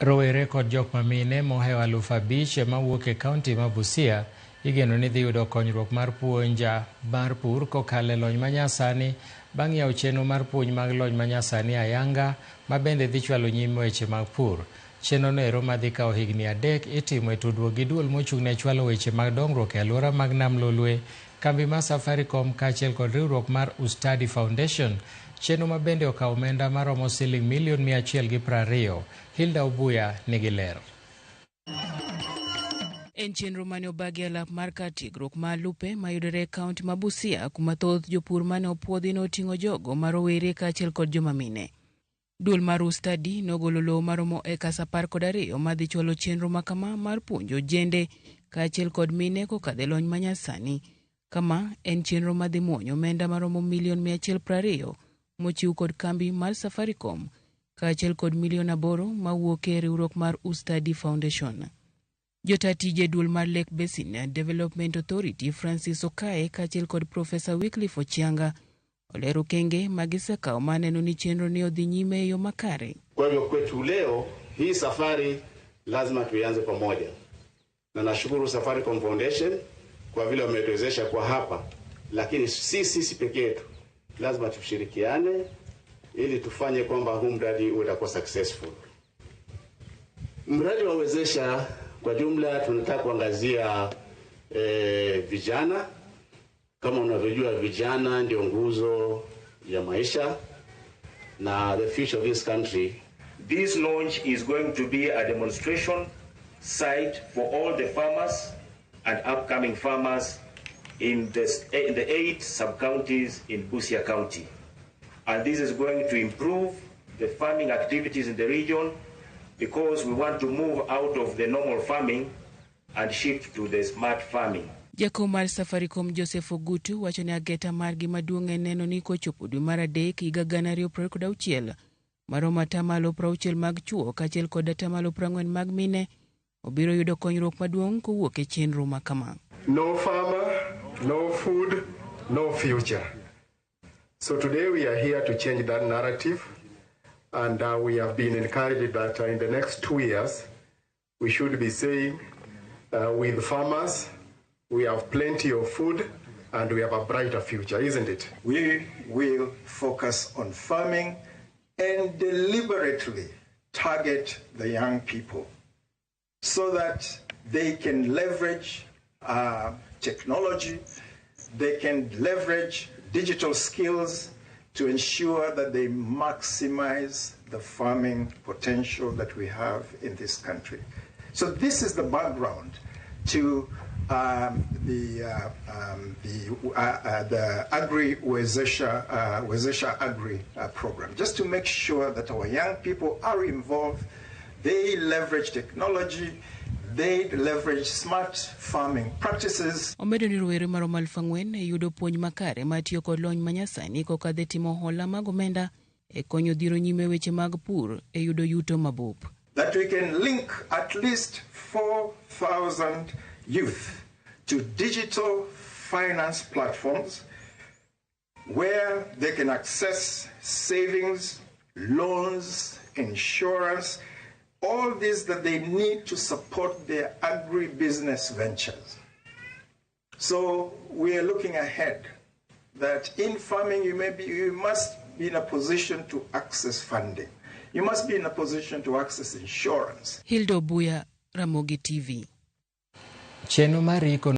Rowere kod jok mamine mohewo 5,000 mawuok e kaunti ma Busia igeno ni dhi yudo konyruok mar puonj mar pur kokalo e lony manyasani bang' yawo chenro mar puonj mag lony manyasani ayanga ma bende dhi chwalo nyime weche mag pur. Chenro no ero madhi kawo higni 3 itimo e tudruok gi duol mochung' ne chwalo weche mag dongruok e alwora mag Nam Lolwe, kambi mar Safaricom kaachiel kod riwruok mar Ustadi Foundation. Chenro ma bende okawo omenda maromo siling milion 120. Hilda Obuya nigi ler. En chenro mane obagi alap mar kar tiegruok ma Alupe mayudore e kaunti ma Busia, kuma thoth jopur mane opuodhi noting'o jogo ma rowere kaachiel kod joma mine. Duol mar Ustadi nogolo lowo maromo ekas 12 madhi chwalo chenro makama mar puonjo ojende kaachiel kod mine kokadho e lony manyasani. Kama en chenro madhi muonyo omenda maromo milion 120 mochiw kod kambi mar Safaricom kaachiel kod milion 8 mawuok e riwruok mar Ustadi Foundation. Jota tije duol mar Lake Basin Development Authority Francis Okae kaachiel kod Profesa Wycliffe Ochianga olero okenge ma gisekawo maneno ni chenro ni odhi nyime e yo makare. Kwa hivyo kwetu leo hii safari lazima tuianze pamoja, na nashukuru Safaricom Foundation kwa vile wametuwezesha kwa hapa, lakini si sisi peke yetu, lazima tushirikiane ili tufanye kwamba huu mradi utakuwa successful. Mradi wa Wezesha kwa jumla tunataka kuangazia vijana. Kama unavyojua, vijana ndio nguzo ya maisha na the future of this country. This launch is going to be a demonstration site for all the farmers and upcoming farmers in the eight sub-counties in Busia County. And this is going to improve the farming activities in the region because we want to move out of the normal farming and shift to the smart farming. Jakom mar Safaricom Joseph Ogutu wacho ni ageta margi maduong' en neno ni kochopo dwe mar adek higa 2026 maromo 60% mag chwo kaachiel kod 40% mag mine obiro yudo konyruok maduong' kowuok e chenro ma kama. No farmer, no food, no future. So today we are here to change that narrative, and we have been encouraged that in the next 2 years we should be saying with farmers we have plenty of food and we have a brighter future, isn't it? We will focus on farming and deliberately target the young people so that they can leverage technology, they can leverage digital skills to ensure that they maximize the farming potential that we have in this country. So this is the background to the Agri Wezesha, Wezesha Agri program, just to make sure that our young people are involved, they leverage technology, they leverage smart farming practices. Omedo ni rowere maromo 4,000 yudo puonj makare mar tiyo kod lony manyasani kokadho e timo hola mag omenda e konyo dhiro nyime weche mag pur e yudo yuto mabup. That we can link at least 4,000 youth to digital finance platforms where they can access savings, loans, insurance, all these that they need to support their agribusiness ventures. So we are looking ahead that in farming you must be in a position to access funding. You must be in a position to access insurance. Hilda Obuya, Ramogi TV. Chenro mar iko